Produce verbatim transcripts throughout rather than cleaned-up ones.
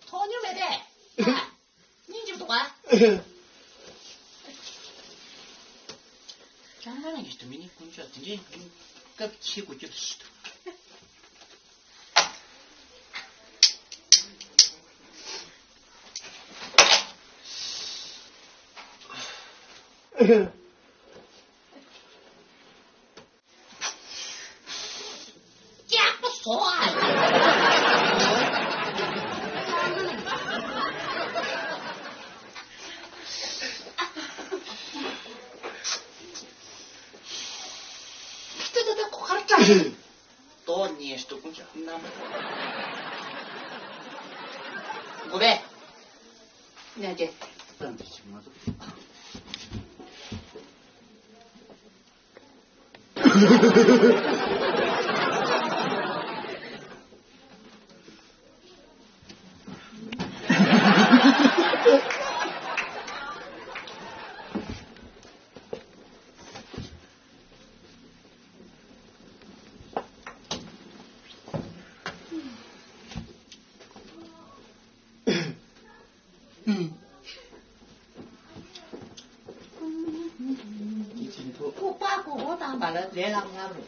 ཐོག་ཉུང་མེད་པས། སྙིང་རྗེ་འདུག་ག །ཀྱང་མ་ལ་ཡིས་དུ་མི་ནི་དཀོན་མཆོག་དེ་འདྲའི་སྐབས་ཆེ་དགོས་རྒྱུ་ཞིག་འདུག །ཀྱག་པོ་བཟོ་ཨ། ཏི་ཏི་ཏི་ཁོ་ཁར་བཀྲ། ཏོ་ནེ་སྟུ་ཀུ་ཅ་ནམ། གུ་བེ། ནེ་ཀེ། ཏན་ཏི་ཆི་མ་ཏུ། ཁུ་པ་ཀོ་ཧོ་དང་བ་ལ་ལས་ལ་ངར་རོ།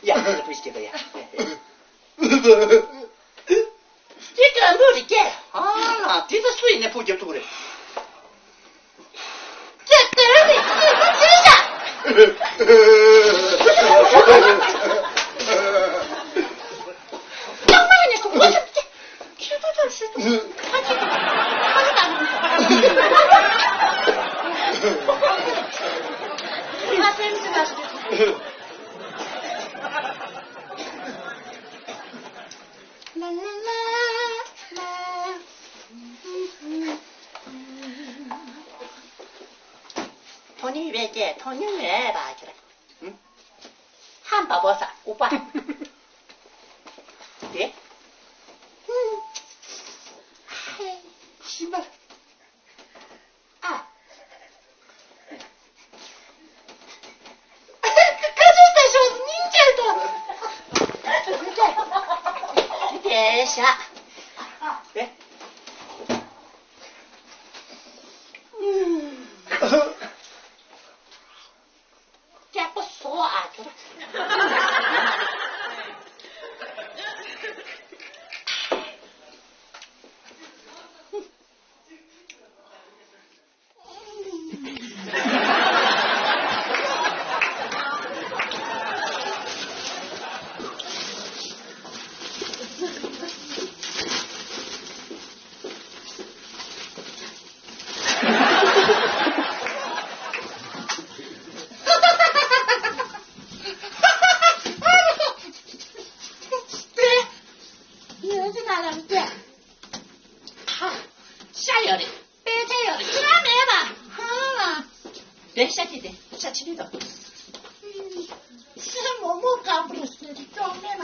ཡ། ཡ། པུས་ཀྱི་ཡ། ཅི་ག་འདུག་རེད་ཀྱེ། ཨ་ལ། དེ་ད་སུ་ཡིན་ནས་ཕུག་རྒྱབ་ཐུག་རེད། ཅི་དེ་རེད། ཅི་ད་ཅི་རེད་ད། ཅང་མ་ནས་ཁོ་ཁོ་ཁྱེད་ཁྱེད་ཁྱེད་ཁྱེད་ཁྱེད་ཁྱེད་ཐོ་ཉུང་བས་ཀྱེ། ཐོ་ཉུང་བས་པ་ཁྱེད། ཧམ་པ་པོ་ས་ཨུ་པ། དེ། ཧེ། ཤི་མ། ཨ། ཁ་ཁ་ཆུ་ད་ཤོག་སྙིང་རྗེ་ད། དེ་ཤ། དེ། སྐྱག་པ་བཟོ་ཨ་ཁྱོད། ཤ་ཡོད་རེད། དཔེ་ཆ་ཡོད་རེད། ཁྱོད་རང་མེད་པ། ཧ་ལ། དེ་ཤ་ཁྱི་དེ་ཤ་ཁྱི་ནི་དང་། ཤ་མོ་མོ་སྐམ་པོ་རེད་ཟེར་ཅོག་མེད་ལ།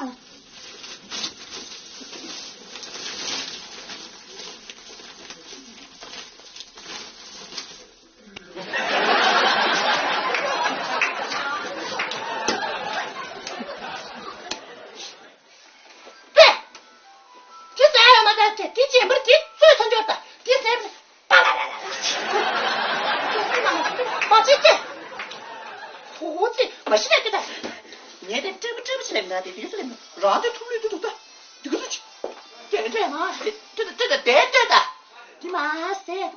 པེ། དེ་ཟ་ཡ་མ་ད་དེ་དེ་ཅན་པར་དེ་ཚོས་ཐོན་འབྱོར་ད་དེ་ཟེར། མ་གཞི་ནས་ལྟོས་དང་། ངས་དེ་སྤྲེལ་པོ་སྤྲེལ་པོ་ཞིག་ལབ་ན་དེ་དེ་ག་ཚོད་ལབ་ན་རང་དེ་ཐུབ་ལུས་དུ་འདུག་ད། དེ་ག་ཚོད་ཅིག་ལྟོས་ལྟོས་མ་ལྟོས་ད་ལྟོས་ད་དེ་ལྟོས་ད། དེ་མ་ཟད།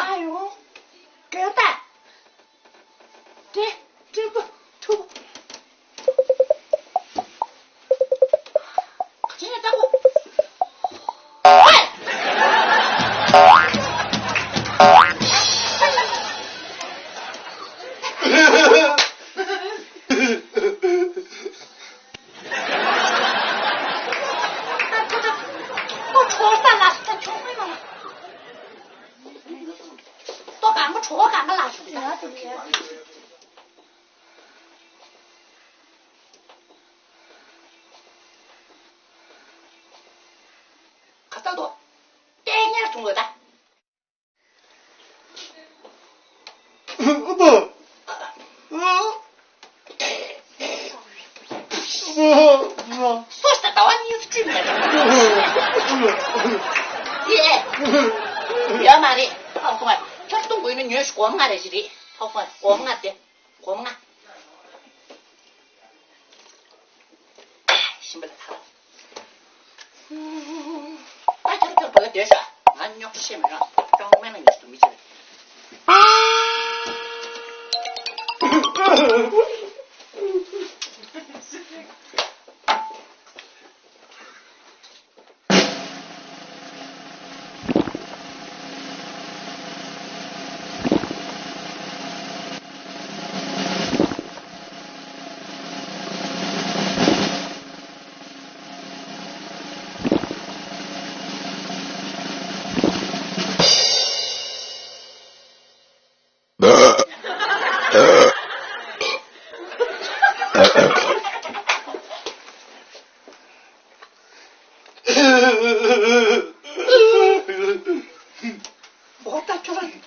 ཨ་ཡོ། ལྟོས་ད། དེ་སྤྲེལ་པོ་ཐུབ། ཁྱེད་ལྟ་གོ། ཁོ་ཁྲོ་ས་ལ་སུ་ད་ཁྱོད་མི་མ། ཏོ་གང་ག་ཁྲོ་བ་གང་ག་ལ་སུ་ད། ཁ་ཚ་དོ། ལྟས་ངན་བྱུང་ཡོད་ད། ཨ་ཕ། ཨ་ཕ། སོ་ཞིག་ད་ཟླ་བ་གཉིས་སུ་བཀྲུས་མེད། ཡེ། ཡོད་མ་རེད། ཨ་ཁོ་མ་ཁྱོད་གཏོང་དགོས་ན་ཉོས་ཤིག་སྒོར་མོ་ལྔ་རེ་ཞིག་རེད། ཨ་ཁོ་མ་སྒོར་མོ་ལྔ་དེ། སྒོར་མོ་ལྔ། ཤིང་པ་ལ་ཐག་ད་ཁྱོད་ཁྱོད་བུ་ལ་སྡོད་ཤག་ང་རྙོག་དྲ་བཤད་མི་རུང་། ཅོང་སྨན་ལ་ཉལ་དུ་མི་བྱེད། འོ་ད་ཁྱོད་རང་།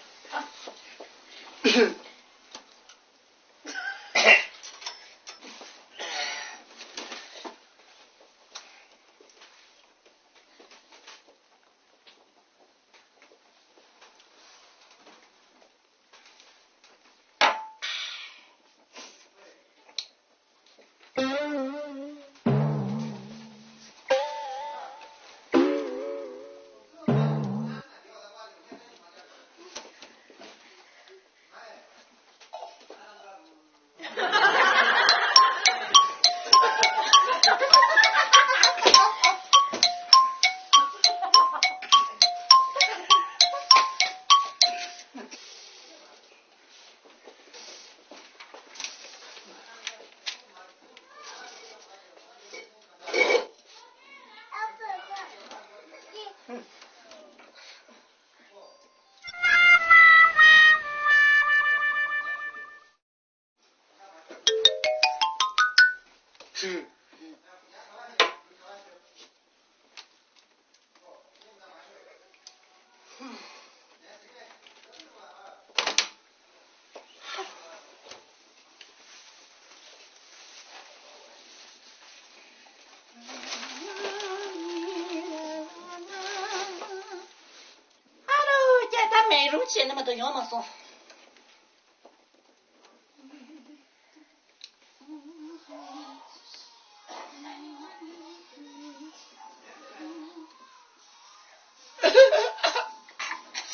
ཨ་རོ། ཀྱེ་ད་མེ་རུ་བྱེད་ནི་མ་གཏོགས་ཡོང་མ་སོང་།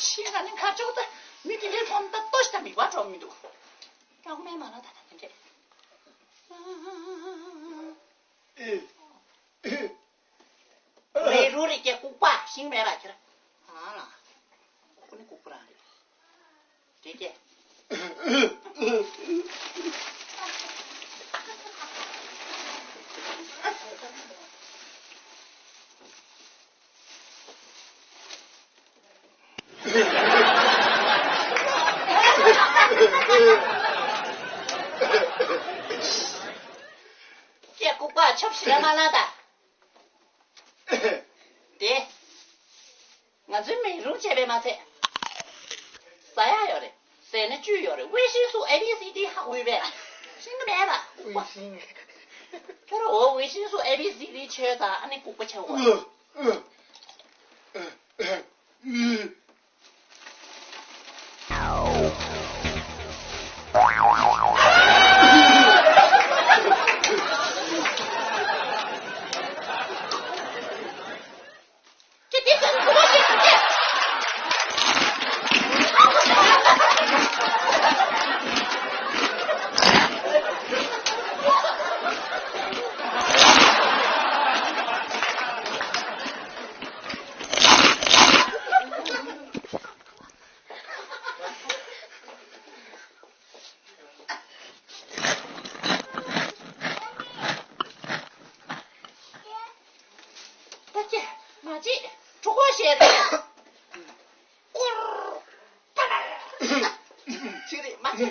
ཤེས་ན་ནི་ཁ་ཕྱོགས་ད་མི་དེ་ལས་ཁོམ་ད་ལྟོ་ཞིག་ད་མིག་པ་འགྲོ་མི་འདུག་ཀྱག་མེད་མ་ལ་ད་ད་དེ་འདྲས། མེ་རུ་རེ་ཀྱེ་ལྐུགས་པ་ཤིང་མེད་པ་ཁྱེར། ཨ་ལ། ཁོ་ནི་ལྐུགས་པ་རང་རེད། དེ་ཀྱེ། ཀྱེ་ལྐུགས་པ་ཆོབ་ཞིག་ལ་མ་ལ་ད། དེ། ང་ཚོའི་མེ་རུ་བྱས་པས་མ་ཚད། ཟ་ཡག་ཡོད་རེད། ཟས་ནི་བཅུད་ཡོད་རེད། ཝེ་ཤིན་སུ་ཨེ་བི་སི་ཌི་ཧ་གོ་ཡོད་པས། ཤིང་གི་མེད་པ། ཝེ་ཤིན། ཁྱོད་རང་འོ་ཝེ་ཤིན་སུ་ཨེ་བི་སི་ཌི་ཆོས་དང་ཨ་ནི་ལྐུགས་པ་ཆེ་བ། ཨུ། ཨུ། ཨུ། ཨུ། ཅིག་གྲོགས་པོ་བཤད་དེ། ཀུར། པ་ལ། ཅི་རེད་མ་ཅི།